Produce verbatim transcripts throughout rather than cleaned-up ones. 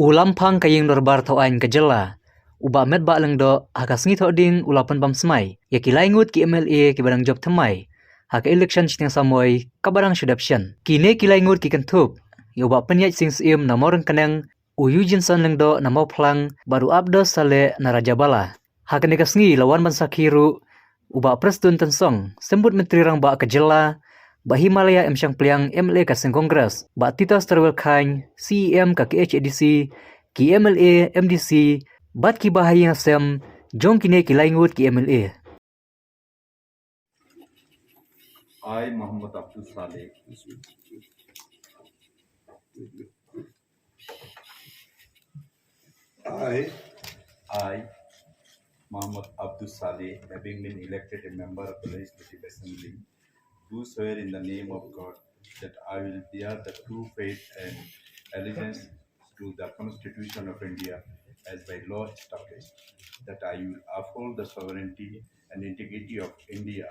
U Lamphang ka Ïing Dorbar Thawaiñ ka Jylla, u Bah Metbah Lyngdoh, ha ka sngi Thohdieng u la pynbam smai ïa ki lai ngut ki M L A kiba dang jop thymmai ha ka election shiteng samoi kaba dang shu dep shen. Kine ki lai ngut ki kynthup ïa u Bah Pynïaid Sing Syiem na Mawryngkneng, u Eugeneson Lyngdoh na Mawphlang bad u Abdus Saleh na Rajabala. Ha kane ka sngi la wan ban sakhi ruh u Bah Prestone Tynsong, Symbud Myntri Rangbah ka Jylla, Bah Himalaya M Shangpliang, M L A ka seng Congress, Bah Titus Terwel Chyne, C E M ka K H A D C, ki M L A, M D C bad kiba ha ïing ha sem jong kine ki lai ngut ki M L A. I, Mohammad Abdul Saleh. I, I, Mohammad Abdul Saleh, having been elected a member of the Legislative Assembly, do swear in the name of God that I will bear the true faith and allegiance to the Constitution of India as by law established, that I will uphold the sovereignty and integrity of India,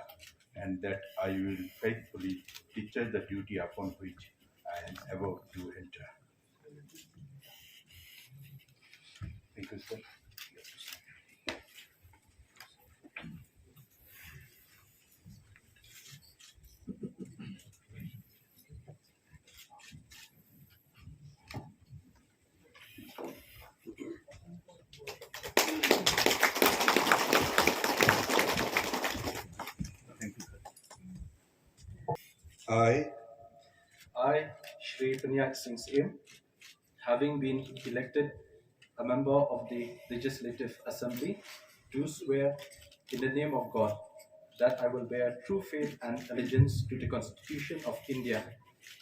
and that I will faithfully discharge the duty upon which I am about to enter. Thank you, sir. I, I, Shri Pynïaid Sing Syiem, having been elected a member of the Legislative Assembly, do swear in the name of God that I will bear true faith and allegiance to the Constitution of India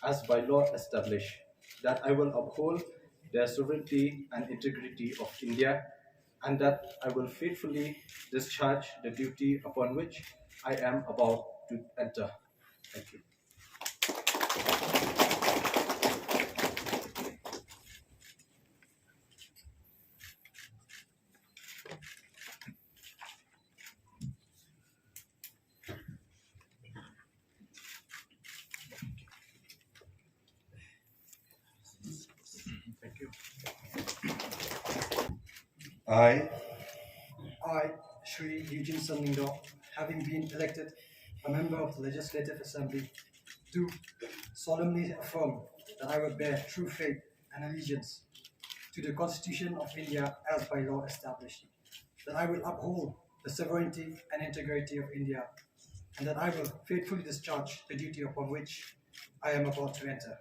as by law established, that I will uphold the sovereignty and integrity of India, and that I will faithfully discharge the duty upon which I am about to enter. Thank you. Thank you. I, I, Shri Eugeneson Lyngdoh, having been elected a member of the Legislative Assembly, do solemnly affirm that I will bear true faith and allegiance to the Constitution of India as by law established, that I will uphold the sovereignty and integrity of India, and that I will faithfully discharge the duty upon which I am about to enter.